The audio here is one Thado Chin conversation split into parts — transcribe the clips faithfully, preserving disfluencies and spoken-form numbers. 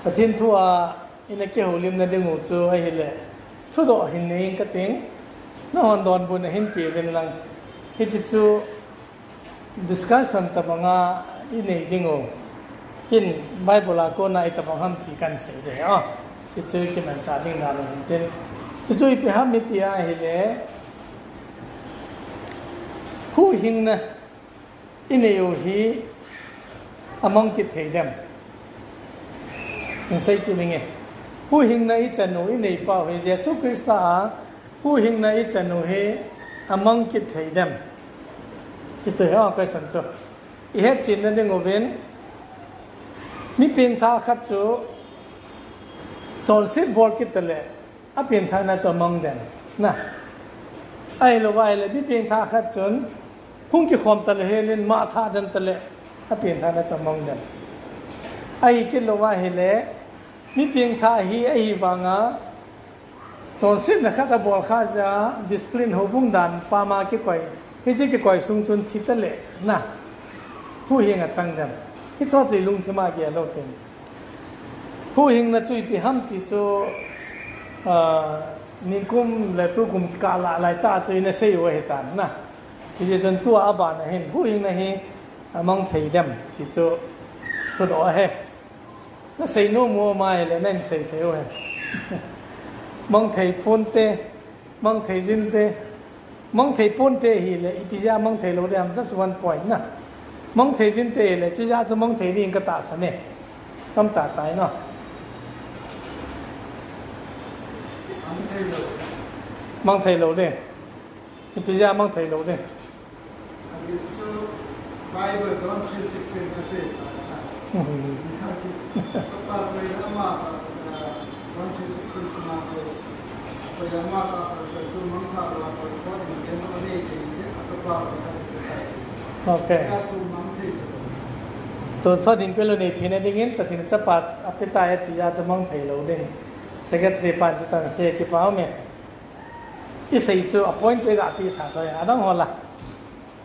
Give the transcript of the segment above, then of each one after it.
Pathen thu a ina kihoulimna ding u chu ahile, thudoh hin nei ing kating, nahon donbutna hin pe uvin lang. Hiche chu discussion tabanga inei ding u. Kin Bible a kona itobang ham ti kahin sei ding ahi. Hiche chu kimanchah ding dan u hintin. Hiche chu ipi ham iti ahile, huhhingna inei u hi amang kit thei dem? Hin sei kit inge. Huhhingna ichan u inei pau hi, Jesu Christa a huhhingna ichan u hi amang kit thei dem? Ti chu hi a question chu. Ihetchenna ding uvin, mi pengthah khat chu chonset bol kit tale, apengthahna chu amang dem? Na. Ahilouva ahile, mi pengthah khat chun hung kikhom tale, helin mah thah den tale, apengthahna chu amang dem? Ahi kit louva ahile, mi pengthah hi ahivanga, chonsetna khat abol kha jeh a, discipline houbung dan pama kikoi, hiche kikoi sung chun thi tale, na, huhhing achang dem? Hicheho chu ilungthim a gel lou tin. Huhhingna chu ipi ham ti chu, ah, nikum le tukum kikah lah laitah chu ina sei u ahitan na. Hijeh chun tua abana hin huhhingna hi amang thei dem ti chu thudoh ahi. Nasei nom u ama ahile nahin sei thei u ahi. Mang thei ponte, mang thei jinte, mang thei ponte hile, ipi jeh a mang thei lou ding ham, just one point na. Mang thei jinte hile, hiche jeh a chu mang thei ding katahsan e. Chomcha chai na. Mang thei lou ding. Ipi jeh a mang thei lou ding? Bible John three sixteen asei. Okay. Tonsot Dingkwel u nei theina dingin Pathen in Chapa apetai ati jeh a chu mang thei lou ding. Secretary pan chu chan sei, kipah ume. Isei chu a point chu iga pe tha chu, adang ho la.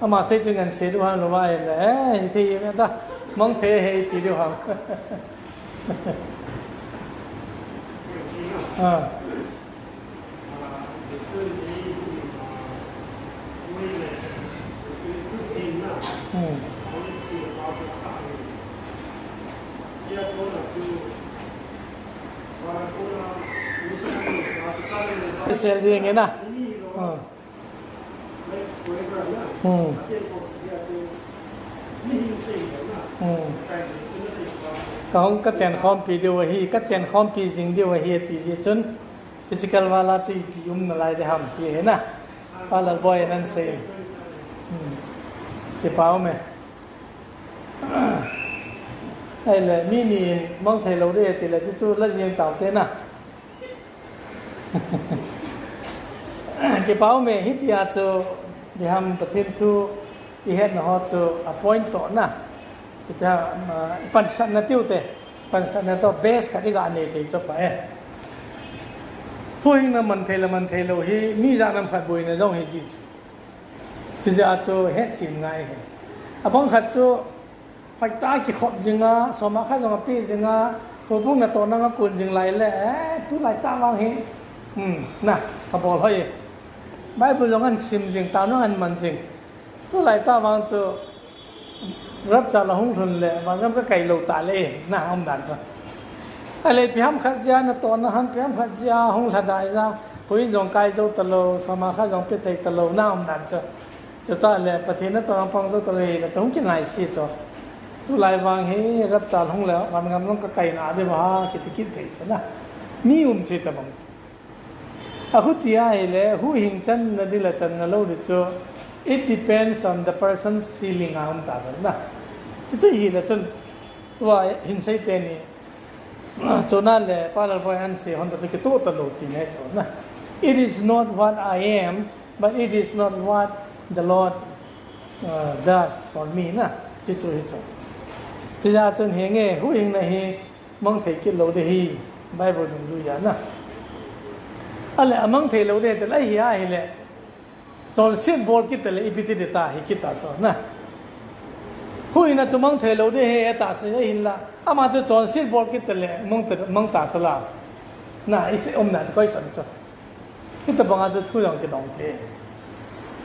Ama sei chu ngan sei diu ham louva ahile, eh, hithei me ta, mang thei ahi ti diu ham. Ah. Hmm. Sei jing e na. Hmm. Hmm. Hmm. Kahung kachenkhompi diu ahi, kachenkhompi jing diu ahi ati jeh chun, physical val a chu ipi um nalai ding ham ti ahi na. Pa Lalboi in ahin sei. Hmm. Kipah ume. Ahile, mi ni in mang thei lou ding ati le, chuchu la jeng taute na. Kipah ume, hitia chu, ipi ham Pathen thu ihetna ho chu a point toh na. Ipi ham, ah, ipansatna tiu te. Pansatna toh base khat iga nei thei chu pha e. Huhhingna man thei le man thei lou hi, mi jat nam khat boina jong hi ji chu. Chujeh a chu hetchen ngai hi. Abang khat chu, phaitah a kikhop jing a, soma khat jong ape jing a, houbung natohna a kon jing lai le, eh, tulai tah vang hi, hmm, na, kabol hoi. Bible jong ahin sim jing, taona ahin man jing. Tulai tah vang chu, rapture la hung lhun le, vangam kakai lou tah le, na, umdan chu. Ahile ipi ham khat jeh a natohna ham, ipi ham khat jeh a hung lhadai jeh a, houin jong kai jou talou, soma khat jong pe thei talou, na umdan chu. Chutah le, Pathen natoh a pang jou talou hile, chu hung kingaise chu. Tulai vang hi, rapture hung le, vangam jong kakai nadiu ham, kiti kit thei chu na. Mi um chu tabang chu. Achuti ahile, huhhing channa ding le channa lou ding chu, it depends on the person's feeling a um ta chu na. Chuchu hile chun, tua hin sei teni, Chuna le Pa Lalboi in ahin sei hon ta chu kitoh talou tina ahi chu na. It is not what I am, but it is not what the Lord, uh, does for me na. Chuchu hi chu. Chujeh chun hinge, huhhingna hi mang thei kit lou ding ahi, Bible dungjui a na. Ahile amang thei lou ding ti le ahi ahile. Chonset bol kit tale ipi ti ding ta hi kit ta chu na. Huhhingna chu mang thei lou ding ahi, tahsan ahinla. Ama chu chonset bol kit tale, mang ta, mang ta chu la. Na, i sei umna chu koi son chu. Hitabanga chu thu jong kidong thei.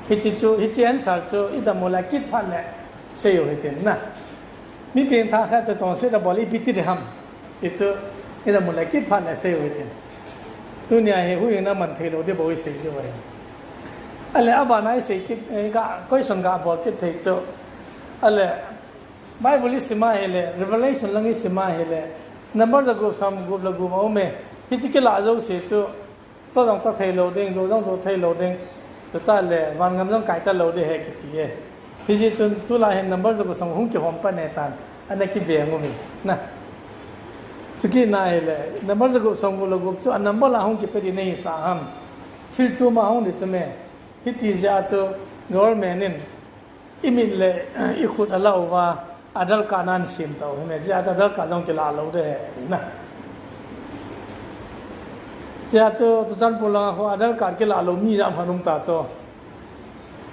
Hiche chu, hiche answer chu, i dam u le kit phat le, sei u hitin na. Mi pengtha khat chu chonset abol ipi ti ding ham. Ti chu, i dam u le kit phat le sei u hitin. Tunia hi huhhingna man thei lou ding bou i sei diu ahi. Ale, abana i sei kit, eh, ga, question ga bol kit thei chu. Ale, Bible i sim a hile, Revelation lang i sim a hile, Number jagup somgup le gup a um e. Hiche kilah jouse chu, cho jong cho thei lou ding, jo jong jo thei lou ding. Chutah le, vangam jong kai ta lou ding ahi kiti e. Hijeh chun tulai hin number jagup somgup hung kihom pan e tan, ana kiveng u hi, na. Chukit na hile, number jagup somgup le gup chu a number la hung kipe ding nahi sa ham. Thil chom a hung ding chu me. Hiti jeh a chu government in i mit le i khut alah uva, Aadhaar card nan sem tau hi me. Jeh a chu Aadhaar card jong kilah lou ding ahi, na. Jeh a chu, Churachandpur langa ho Aadhaar card kilah lou mi jat phat um ta chu.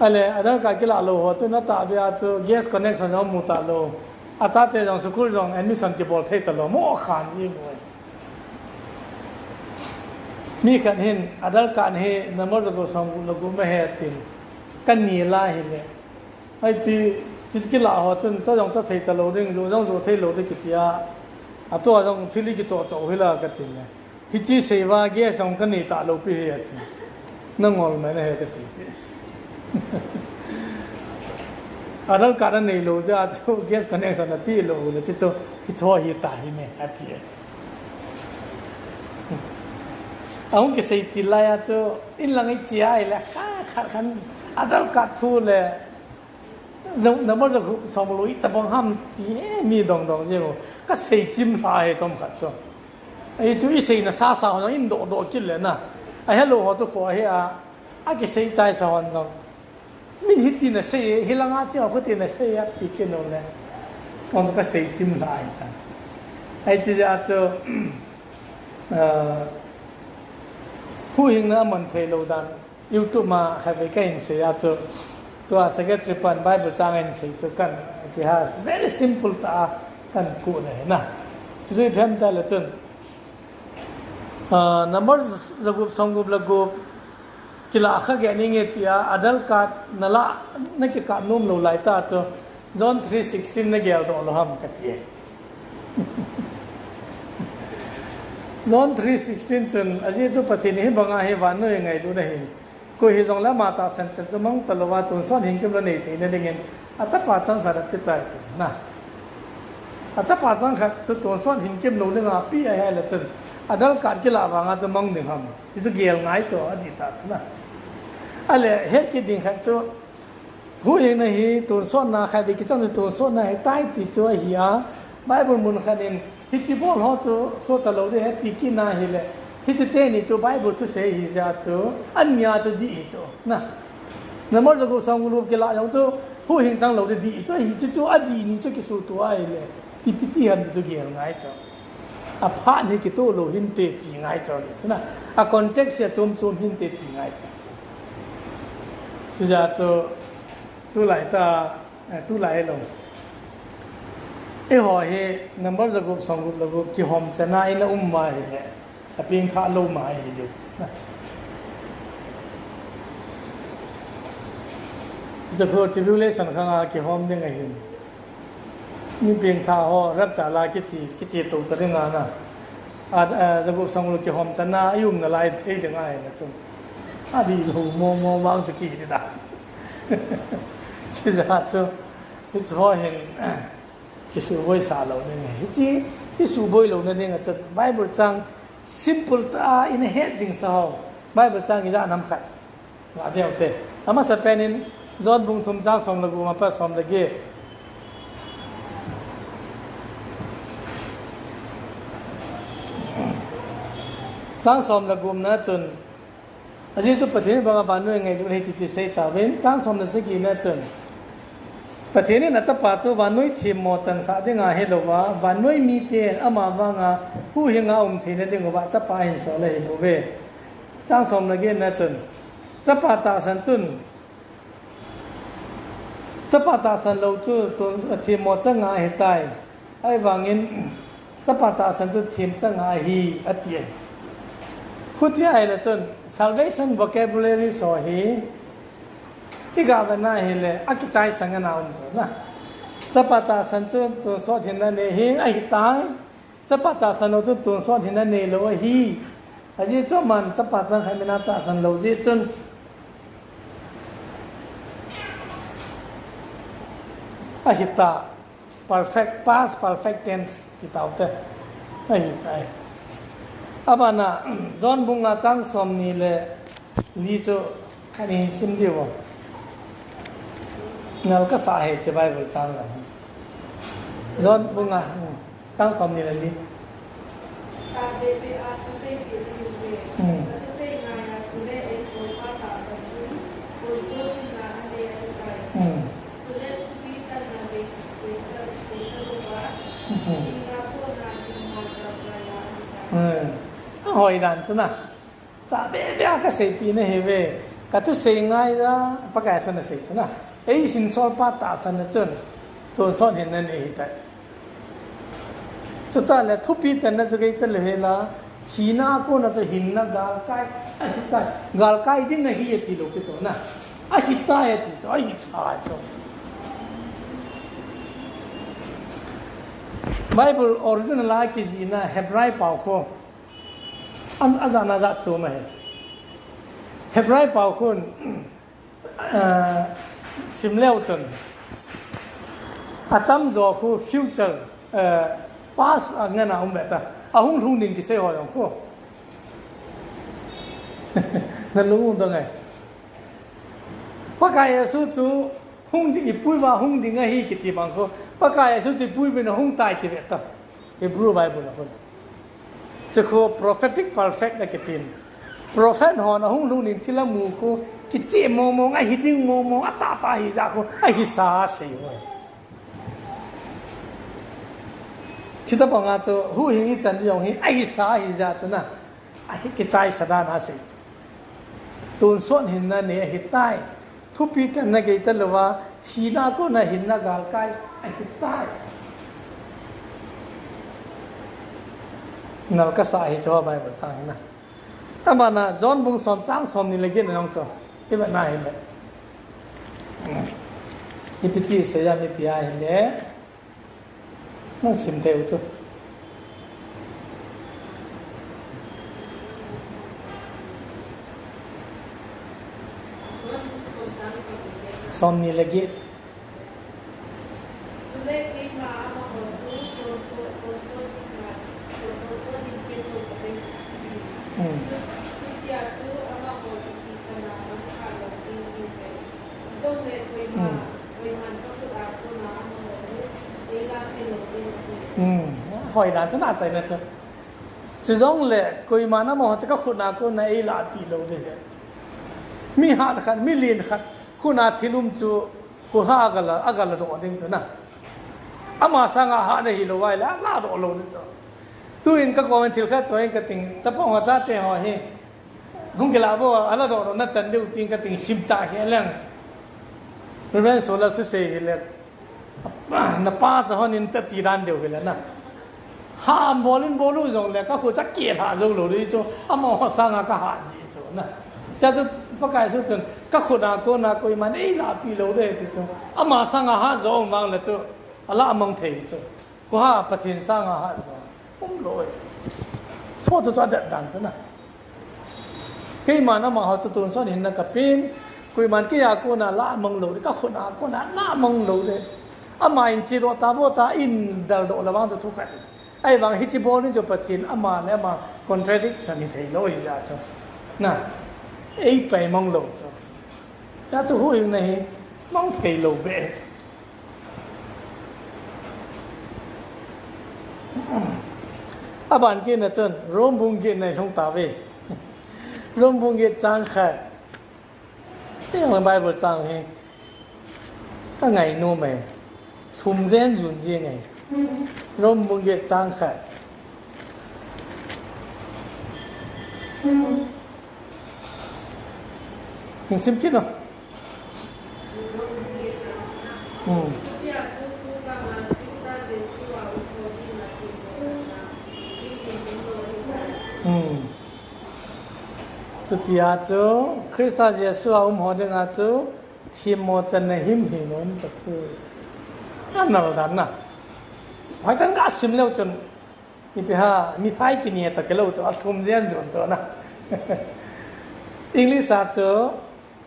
Ale, Aadhaar card kilah lou ho chu na tahbeh a chu gas connection jong mu ta lou. Achate jong school jong admission kibol thei ta lou. Mo khan ji mo. Mi khat hin, Aadhaar card hi number jagup somgup le gup ma he tin. Ka ni la hile. Ahi ti, chu kilah ho chun, cho jong cho thei ta lou ding, jo jong jo thei lou ding kiti a. Atua jong thil i kichoh choh hi la ka ti le. Hiche sei uva gas jong ka nei ta lou pi hi ati. Na ngol mai na he ka ti. Aadhaar card a nei lou jeh a chu gas connection a pe lou le chu chu hi cho hi ta hi me ati. Ahung kisei til lai a chu in lang i che a ile kha khat khan Aadhaar card thu le number jagup somgup le gup itabang ham ti e mi dong dong jeng u. Ka sei chim lha hi chomkhat chu. Ahi chu i seina sa sa ho in doh doh kit le na. Ahelou ho chu kho hi a, a kisei chai sa hon jong. Min hiti na sei, hilanga che ho khuti na sei a ti kit u le. Kon ka sei chim lha hi ta. Ahi chu jeh a chu, ah, huhhingna man thei lou dan. YouTube ma khatvei ka hin sei a chu, tua secretary pan Bible chang a hin sei chu kan ki ha, very simple tah a kan kuh na hi na. Chu chu i phem ta le chun, ah, number jagup somgup le gup kilah kha ge ning e ti a, Aadhaar card na la, na kikap nom lou lai tah chu, John three sixteen na gel doh lou ham ka ti e. John three sixteen chun, ajeh chu Pathen in hibanga hi vannoi ngailutna hin, koi hijong le ama tahsan chan chu mang ta lou a, tonsot hinkimlou nei theina dingin, achapa changkhat ape tai ti chu na. Achapa changkhat chu tonsot hinkimlou dinga ape ahi le chun, Aadhaar card kilah vanga chu mang ding ham. Ti chu gel ngai chu adih tah chu na. Ale, het kit ding khat chu, huhhingna hi tonsotna, khatvei kichang chu tonsotna ahi tai ti chu ahi a, Bible mun khat in, hiche bol ho chu sohcha lou ding ahi ti kit na hile, hiche teni chu Bible thusei ahi jeh a chu, ania chu dih hi chu, na. Number jagup somgup le gup kilah jong chu, huhhing chang lou ding dih hi chu, hiche chu adih ni chu kisuhtoh a ahile, ipi ti ham ti chu gel ngai chu. Aphat hi kitoh lou hinte ti ngai chu, chu na. A context hi achom chom hinte ti ngai chu. Chu jeh a chu, tulai tah, eh, tulai lou. Eiho hi number jagup somgup le gup kihom chan a ina um ma hile, apengthah lou ma hi diu. Chu khu tribulation khang a kihom ding ahin. Mi pengthah ho rapture la kiche, kiche tou ta ding a na. A, a, jagup somgup le gup kihom chan a i um nalai thei ding ahi na chun. Adih lou mo mo vang chu kiti da. Chu jeh a chu, hiche ho hin, kisuboi sa lou ding ahi. Hiche, kisuboi louna ding a chu, Bible chang simple tah a ina het jing sa ho. Bible chang ijat ham khat. Nga veu te. Amasapen in John bung thum chang som le gup ma pat som le get. Chang som le gup na chun, ajeh chu Pathen in hibanga vannoi ngailutna ahi ti chu sei tauvin, chang som le sagi na chun, Pathen in achapa chu vannoi themmo chansah dinga hilouva, vannoi miten ama vanga huhhinga um theina dinguva chapa ahin sol ahi bouve. Chang som le get na chun, chapa tahsan chun, Chapa tahsan lou chu tun, a, themmo changa ahitai. Ahivangin chapa tahsan chu themmo changa ahi, ati ahi. Khutia ahile chun salvation vocabulary so hi i gah vetna hile akichaisang ana um chu na. Chapa tahsan chu tonsot hinna nei hi ahitai. Chapa tahsan lou chu tonsot hinna neilou ahi. Ajeh chu aman chapa changkhat mina tahsan lou jeh chun ahita, perfect, past perfect tense ti taute. Ahita. Abana John bung nga chang somni le li chu khat ni sim diu. Ngal kasa hi hiche Bible chang la. John bung nga, hmm, chang somni le li. Hmm. Hmm. Hmm. Hmm. Ahoi dan chu na. Tahbeh beh a kaseipeh nahi ve. Kathusei ngai a, Pakai Jesun asei chu na. Ei hinsolpa tahsan na chun tonsot hinna nei ahitai. Chutah le thupi tanna chu kei ta le hela, thina a kona chu hinna galkai ahitai. Galkai ding ahi ati lou pi chu na. Ahitai ati chu, ahisa chu. Bible original a kijihna Hebrai pao khu. An, ajat na jat chu ma he. Hebrai pao khun, eh, sim leu chun. Atamjo khu future, eh, past a ngen a um ve ta. Ahung lhung ding kisei ho jong khu. Na lung u dong e. Pakai Jesu chu hung ding, ipuiva hung ding ahi kiti bang khu. Pakai Jesu chu ipuiva na hung tai ti ve ta. Hebrew Bible a khun. Chu khu prophetic perfect akitin. Prophet hon ahung lhung ding thil amu khu, kicheh mong mong, ahi ding mong mong, atah tah ahi jeh khu, ahisa asei u ahi. Chuti banga chu, huhhing ichan jong hi, ahisa ahi jeh chu na, ahi kichaisa dan a asei chu. Tonsot hinna nei ahitai. Thupi tanna kei ta louva, thina a kona hinna galkai ahitai. Ngal kasa hi chu Bible chang hi na. Abana John bung som chang somni le get na jong chu. Ti vetna hile. Ipi ti asei a mi ti ahile. Nang sim thei u chu. Somni le get. Hmm. Hmm. Hmm. Hoi dan chu na achaina chu. Chujongle koiman amaho chu kakhut a kona eilahpeh lou ding ahi. Mi hat khat, mi len khat, khut a thil um chu koiha agala, agala doh ding chu na. Ama sanga hat nahi lou ahile, alahdoh lou ding chu. Tuin kakomin thil khat choi in kating, chapang ho chate ho hi. Hung kilah bou, alahdoh doh na chan diu tin kating sim cha hi leng. Reverend Solal thusei hile. Napa cha hon in tati dan diu hile na. Hat bol in bol u jongle, kakhut chu akeh lha jou lou ding chu, amaho sanga kahat ji chu na. Chuche chu Pakai Jesu chun, kakhut a kona koiman eilahpeh lou ding ti chu. Ama sanga hat jo um vang le chu, alah mang thei chu. Koiha Pathen sanga hat jo. Um lou e. Chu chu chu adet dan chu na. Keiman amaho chu tonsot hinna kapen, koiman keiya kona lah mang lou ding, kakhut a kona lah mang lou ding. Aman che doh ta vo ta in dal doh le vang chu thu khat. Ahivang hiche bol in chu Pathen ama le ama contradiction hi thei lou hi jeh chu. Na, eipei mang lou chu. Chuche chu huhhingna hi mang thei lou beh. Aban kit na chun, Rome bung get na ilhung tauve. Rome bung get chang khat. Hiche Bible chang hi. Ka ngainom e. Lhum jen jun jeng e. Rome bung get chang khat. Hin sim kit o. Hmm. Chutia chu Christa Jesu a um ho dinga chu themmo channa himhim um tapoi. Anal dan na. Hoitah in ga sim leu chun ipi ham, mithai kine ta kilou chu athum jen jon chu na. English a chu,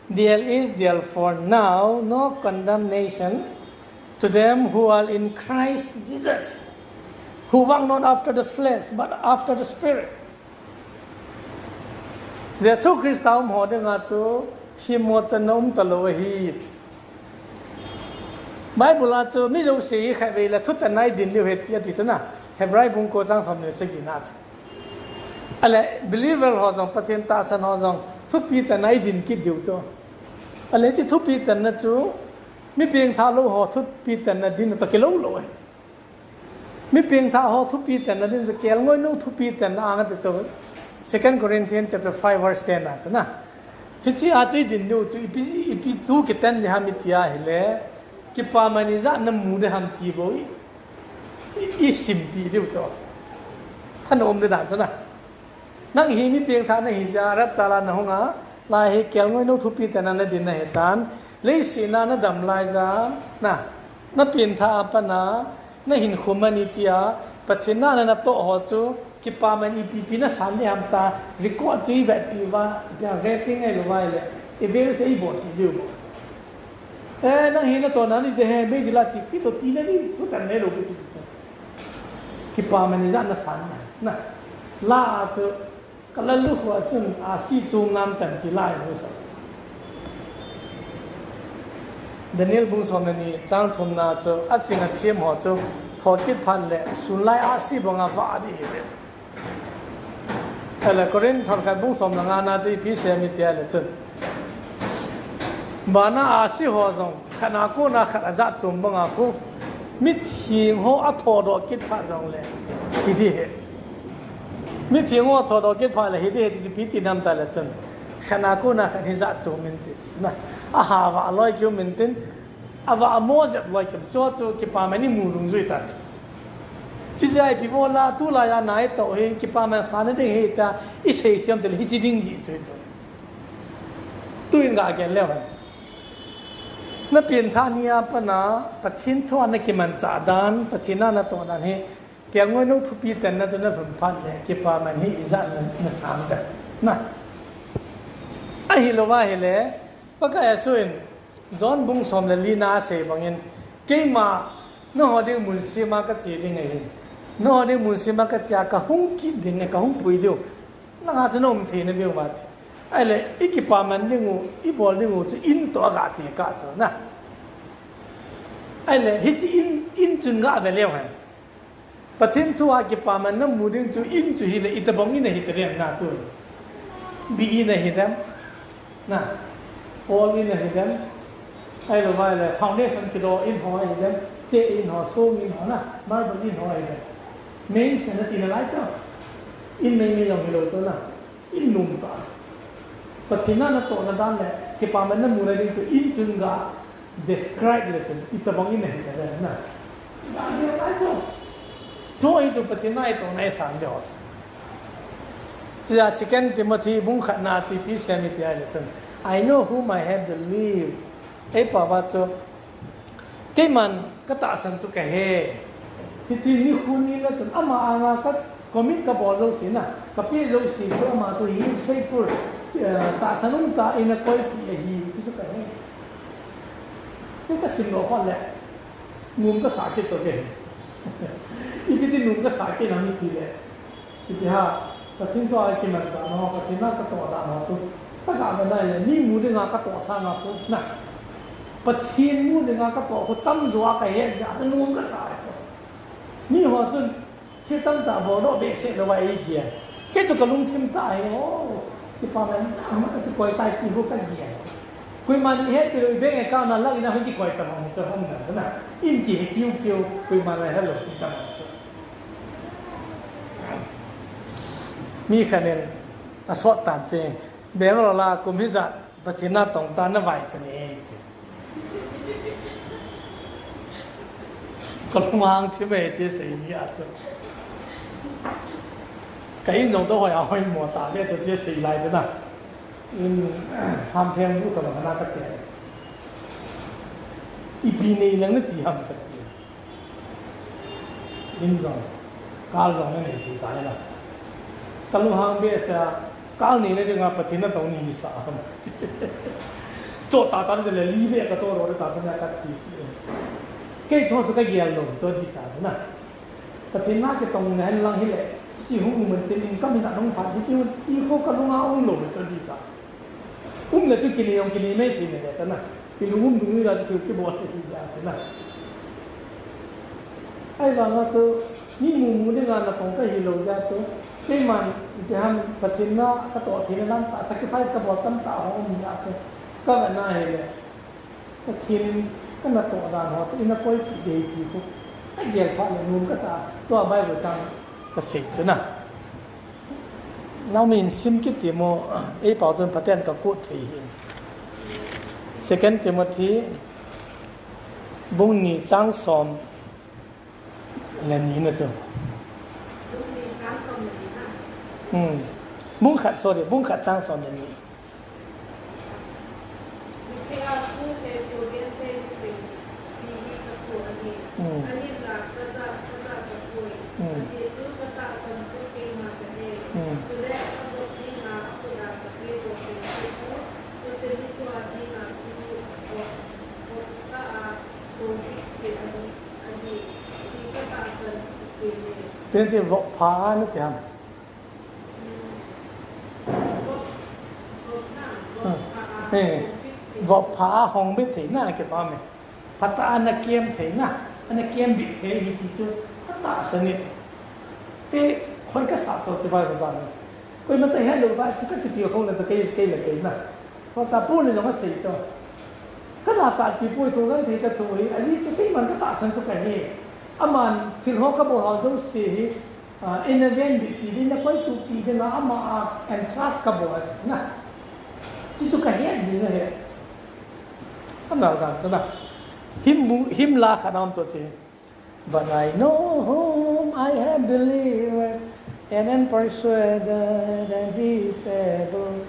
"There is therefore now no condemnation to them who are in Christ Jesus, who walk not after the flesh, but after the Spirit." Jesu Christa um ho dinga chu themmo channa um talou ahi. Bible a chu mi jouse hi khatvei le thutanna idin diu ahi tia ti chu na. Hebrai bung ko chang som ni le sagi na chu. Ale believer ho jong, Pathen tahsan ho jong thupi tanna idin kit diu chu. Ale hiche thupi tanna chu mi pengthah lou ho thupi tanna dinna toh kilou lou ahi. Mi pengthah ho thupi tanna din chu kelngoinou thupi tanna anga ti chu Second Corinthians chapter five verse ten a chu na. Hiche a chu idin diu chu ipi, ipi thu kitan ding ham iti ahile, kipaman ijat namu ding ham ti bou i, i, isimpi diu chu. Thanom ding dan chu na. Nang hi mi pengthah nahi jeh a, rapture a nahung a, lai hi kelngoinou thupi tanna nadin nahitan, leiset a nadam lai jeh a, na, napengthah a pat a, nahinkho man iti a, Pathen na natoh ho chu, kipaman ipi ipi nasan ding ham tia, record chu ivetpi uva, ipi a, rapping ahilou va ahile, evidence ibol diu bou. Eh, nang hi natohna niding ahi, meidil a che kit o tina ding, thutan neilou pi ti chu. Kipaman ijat nasan ding ham, na. La a chu, Kalalukhuh a chun ahsi chu ngam tan ti lai ho sa. Daniel bung som le ni chang thumna chu aching athem ho chu thokit phat le sunlai ahsi banga vah ding ahi ve. Ahile Corinth thon khat bung som le nga na chu ipi sei em iti ahile chun, vana ahsi ho jong khat a kona khat ajat chom banga khu, mitheng ho athodoh kit phat jongle hiding ahi. Mitheng ho athodoh kit phat le hiding ahi ti chu ipi ti nam tile chun, khat a kona khat hi jat chom intin, na, aha vah loi kium intin, avah mo jep loi kium, chu chu kipaman imu dungjui ta chu. Chijeh a ipi bol a tulai a na itoh hi kipaman san nading ahi tia isei sem tile hiche ding jeh chu hi chu. Tuin ga gel leu hen. Napengthah ni a pat a Pathen thu a nakimanchah dan, Pathen na natoh dan hi kelngoinou thupi tanna chu nalhun phat le kipaman hi ijat na, nasan ding ham, na. Ahilou va ahile, Pakai Jesu in John bung som le li na asei bangin, keima nangho ding mun sem a kache ding ahin, nangho ding mun sem a kache a kahung kit ding ahi, kahung pui diu, nanga chu naum theina diu va ti. Ahile ikipaman ding u, ibol ding u chu in toh aga tekah chu na. Ahile hiche in, in chun ga ve leu hen. Pathen thu a kipaman namu ding chu in chu hile itobang in ahi ta dem na tu. Bi in ahi dem, na, pawl in ahi dem, ahilou va ahile foundation kidoh in ho ahi dem, che in ho, song in ho na, marble in ho ahi dem. Mansion ati nalai chu. In meimei jong hilou chu na. In nom tah. Pathen na natohna dan le kipaman namu na ding chu in chun ga describe le chun itobang in ahi ta dem na. Ga neo lai chu. Chu hi chu Pathen na itohna isan ding ho chu. Chujeh a Second Timothy bung khat na chu ipi sei em iti ahile chun, "I know whom I have believed." Eipao va chu, keiman katahsan chu kahe. Hiche nikho ni le chun ama anga ka commit kabol jouse na, kapeh jouse chu ama chu he is faithful, eh, tahsan umtah in akoipeh ahi ti chu kahe. Chu kasim lou phat le nom kasah kit chu kahe. Ipi ti nom kasah kit ham itile, ipi ham, Pathen thu a kimanchahna ho, Pathen na katoh dan ho chu kaga ve nai le, mi mu dinga katoh sanga khu na, Pathen mu dinga katoh khu tamjo a kahet jeh a chu nom kasah chu. Mi ho chun thil tamtah boldoh behseh lou a eigel. Kei chu kalungthim tah ahi, o, kipaman ama kakikoi tai ti khu kagel. Koiman ihetpeh lou, i bank account a lak in a hung kikoi tabang chu hung na na. In kihe kiu kiu, koiman ahelou ti tabang chu. Mi khat in asot tan chu, Bangalore a kum hijat Pathen na tong tan navai chan e ti. Kalung hang thim e, che sei ni a chu. Ka in jong chu hoi a hoi mo ta le chu che sei lai chu na. In, ham phem bu ka ma na ka che. Ipi nei lang na ti ham ka ti. In jong, kal jong na nei thei ta le na. Kalung hang behseh a, kal neina dinga Pathen natong ni hisa ham. Cho ta ta le li le ka to ro ta ta na ka ti. Kei tho chu ka gel lou, cho di ta na. Pathen na kitong na hen lang hi le, si hung mun tin in ka min a dong phat, di si hung ti kho kalung a um lou, cho di ta. Um le chu kini jong kini mai ti ne ta na. Kilung um dung ila chu kibol ti ja ta na. Ahivanga chu, mi mu mu dinga natong ka hi lou jeh a chu, keiman, ipi ham, Pathen na ka toh theina lam tah, sacrifice ka bol tam tah ho um jeh a chu, ka ga na hi le, Pathen in ka natoh dan ho chu, i na koipi ding ti khu, ka gel phat le nom ka sa, tua Bible chang ka sei chu na. Nau min sim kit ti mo, ei pau chun phaten ka quote thei hi. Second Timothy, bung ni chang som le ni na chu. Hmm. Bung khat, sorry, bung khat chang som le ni. Hmm. Hmm. Pen ti vok pha a na ti ham. Hmm. Eh, vok pha a hong bit thei na kipah me. Phatah a na kem thei na, ana kem bit thei hi ti chu, ka tahsan e. Che, khoi ka sa cho che vai ba na. Koima cha het lou va chu ka kiti khong le cha kei, kei le kei na. Cho cha pu le jong asei cho. Ka la cha pi pu thu kan thei ka thu hi, a ji chu keiman ka tahsan chu ka he. Aman thil ho ka bol ho jouse hi, ah, in a ven bit pi ding, na koi tu pi ding na, ama a entrust ka bol na. Chi chu ka he ji na he. Ana dan chu na. Him bu, him la kha nam cho che. But I know whom I have believed and am persuaded that he is able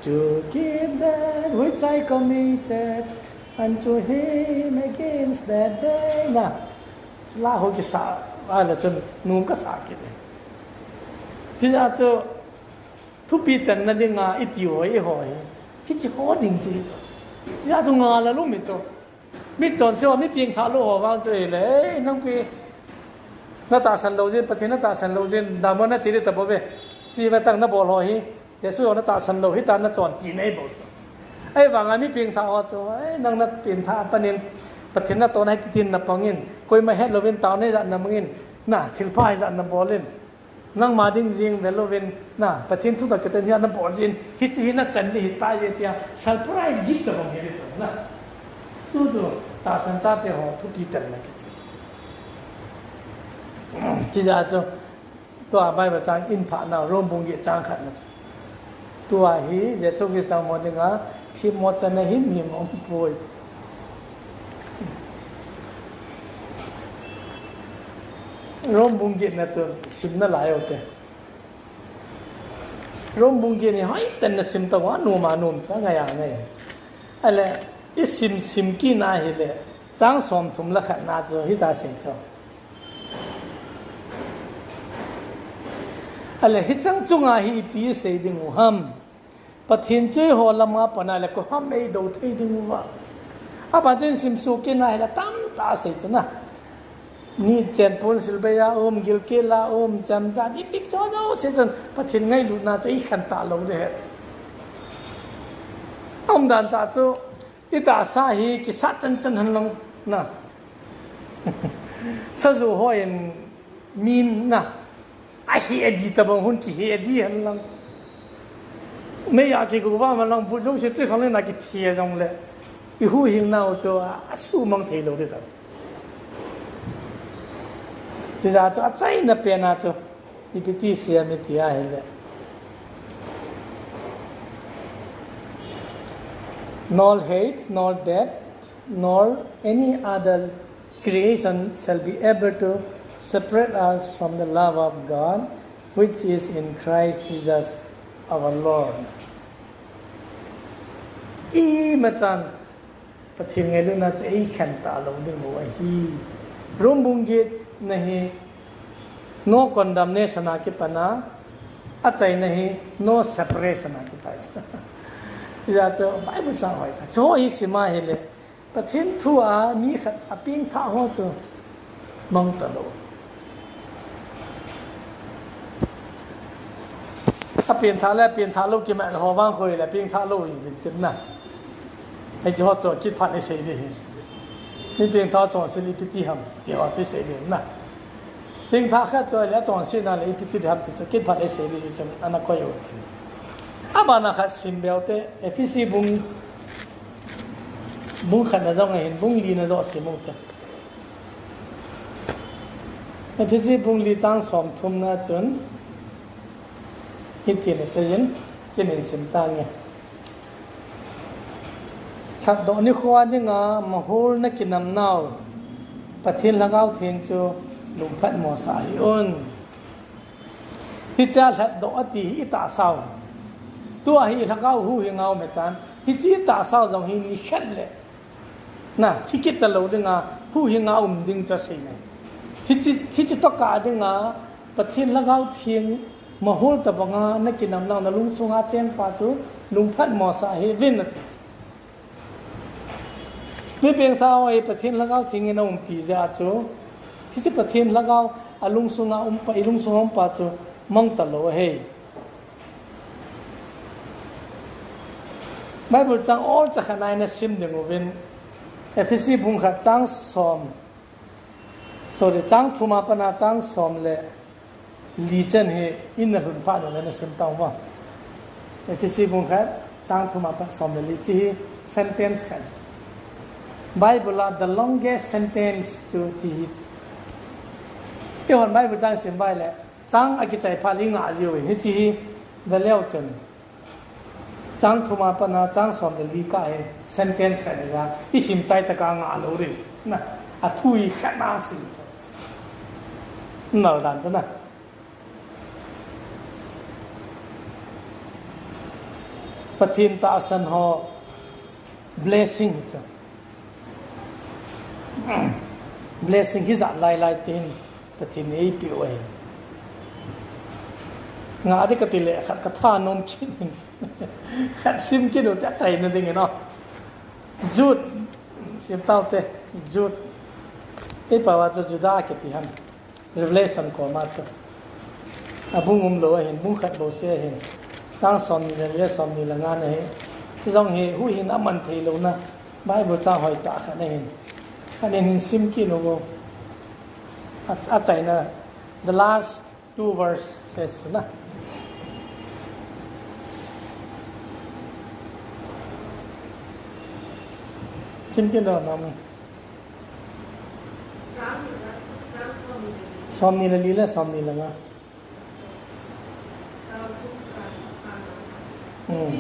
to keep that which I committed unto him against that day. Na, chila ho kisa, ala chun nung ka sa kit. Chila chu thupi tan na dinga i ti ho i ho hi. Hichi ho ding chu hi chu. Chila chu nga la lu mi chu. Mi chonse ho, mi pengthah lou ho vang chu hile, ei, nangpi na tahsan lou jin, Pathen na tahsan lou jin, damna na che ding tabou ve. Chi ve tang na bol ho hi, Jesu jong na tahsan lou hita na chon ti nei bou chu. Ahivanga mi pengthah ho chu, ei, nang na pengthah a panin, Pathen natohna hi titin na pangin, koima het louvin taona ijat na mangin, na thilpha ijat na bolin. Nangma ding jeng ve louvin, na, Pathen thu toh kiton hi na bol jin, hichi hi na chan ding ahitai tia, surprise gift tabang hi na. Chu chu, tahsan chate ho thupi tan na kiti. Chijeh a chu, tua Bible chang in phat na, Rome bung get chang khat na chu. Tua hi Jesu Christa mo dinga themmo channa himhim um poi. Rome bung get na chu sim nalai u te. Rome bung get ni hoiten na sim tauva, nom a nom cha, ngai a ngai. Ale, i sim sim kit na hile, chang somthum le khat na chu hita sei chu. Ale, hichang chunga hi ipi sei ding u ham. Pathen chu eiho lama pat na le koiham eidou thei ding uva. Aban chun simsuh kit na hile tamtah asei chu na. Nichen pon silbei a um, gilkel a um, chemjam, ipi cho jouse chun Pathen ngailutna chu i khen talou ding ahi. Aumdan tah chu, i tahsa hi kisat chanchan hen lang na. Saju hon min na. Ahe di tabang hon kihe di hen lang. Mei a kigo va man lang, vut jouse chu khang le na kithi jong le. I huhhing nau chu a, asuhmang thei lou ding ta. Chijeh chu achaina pen a chu. Ipi ti sei ham iti ahile. Nor hate, nor death, nor any other creation shall be able to separate us from the love of God, which is in Christ Jesus our Lord. Imachan Pathen ngailutna chu eikhen talou ding u ahi. Rom bung get na hi no condemnation a kipan a, achaina hi no separation a kichai. Chujeh chun Bible chang hoitah chu hi sim ahile, Pathen thu a mi khat apengthah ho chu mang talou. Apengthah le apengthah lou kimat ho vang hoi le apengthah lou hi vintin na. Hiche ho chu kiphat isei ding hi. Mi pengthah chonset le ipi ti ham ti ho chu isei ding na. Pengthah khat chu le chonsetna le ipi ti ham ti chu kiphat isei ding chu ana koi u tin. Abana khat sim beu te, Ephesi bung, bung khat na jong ahin, bung li na jong sim u te. Ephesi bung li chang somthum na chun hitin aseiyin, kin hin sim tange. Lhatdoh nikho dinga mahol na kinam nau Pathen Lhagao Theng chu lungphat mosah hih un. Hichea lhatdoh ati hi itahsau. Tua hi lhagao huhhing a um ahitan, hiche itahsau jong hi nikhat le na, thi kit talou dinga, huhhing a um ding chu asei nai. Hiche, hiche tokah dinga, Pathen Lhagao Theng mahol tobanga na kinam nau na lungsunga chengpa chu lungphat mosah hih uvin ati. Mi pengthah ho hi Pathen Lhagao Theng in aumpi jeh a chu, hiche Pathen Lhagao alungsunga umpa, ilungsunga umpa chu mang talou ahi. Bible chang olcha khat na ina sim ding uvin, Ephesi bung khat chang som, sorry, chang thum a pat na chang som le li chan hi ina lhun phat uleh na sim tau vo. Ephesi bung khat chang thum a pat som le li, hiche hi sentence khat. Bible a the longest sentence chu hiche hi. Eihon Bible chang sim uva ahile, chang akichai phat le inga jiu ahi, hiche hi veleu chun. Chang thum a pat na chang som le li kah hi sentence khat ahi jeh a, isim chai tah a ngah lou ding. Na, athu hi khat na sim chu. Nal dan chu na. Pathen tahsan ho blessing hi chu. Blessing hi jat lai lai tin Pathen in eipeh u ahi. Ngah ding kati le khat ka thanom kit in. Khat sim kit u te achaina ding in o. Jude, sim tau te, Jude. Eipao a chu Judah kiti ham. Revelation koma chu. Abung umlou ahin, bung khat bou se ahin. Chang somni le li le somni le nga na hi. Chu jong hi, huhhing a man thei louna Bible chang hoitah khat ahin. Khat in hin sim kit u vo. A, achaina, the last two verses na. Sim kit u na. Somni le li le somni le nga. Hmm.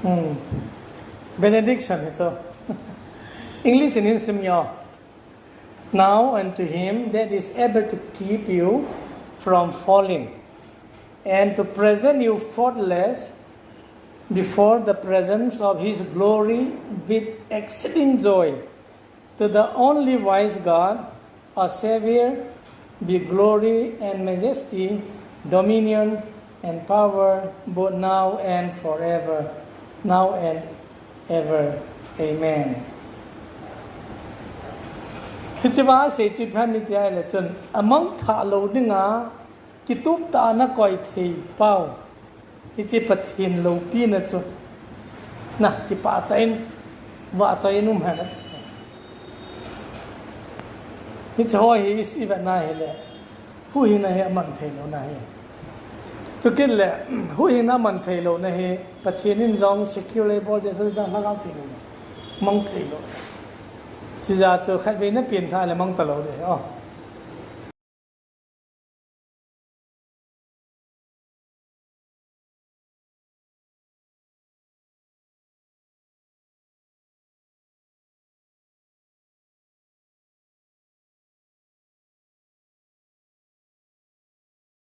Hmm. Benediction, it's a English in Insim yo. Now unto him that is able to keep you from falling, and to present you faultless before the presence of his glory with exceeding joy. To the only wise God, our Savior, be glory and majesty, dominion and power, both now and forever. Now and ever. Amen. Hiche va sei chu pha mi ti ahile chun, amang tha lo dinga, kitup tah a na koi thei pau. Hiche Pathen loupina chu. Na, kipah tah in, vahchoi in um hen ati chu. Hiche ho hi isi vet na hile. Huhhingna hi aman theilouna hi. Chukit le, huhhingna aman theilouna hi, Pathen in jong secure bol Jesu jong lhagao theilouna. Mang theilou. Chija chu khatvei na pengtha le mang talou ding ahi.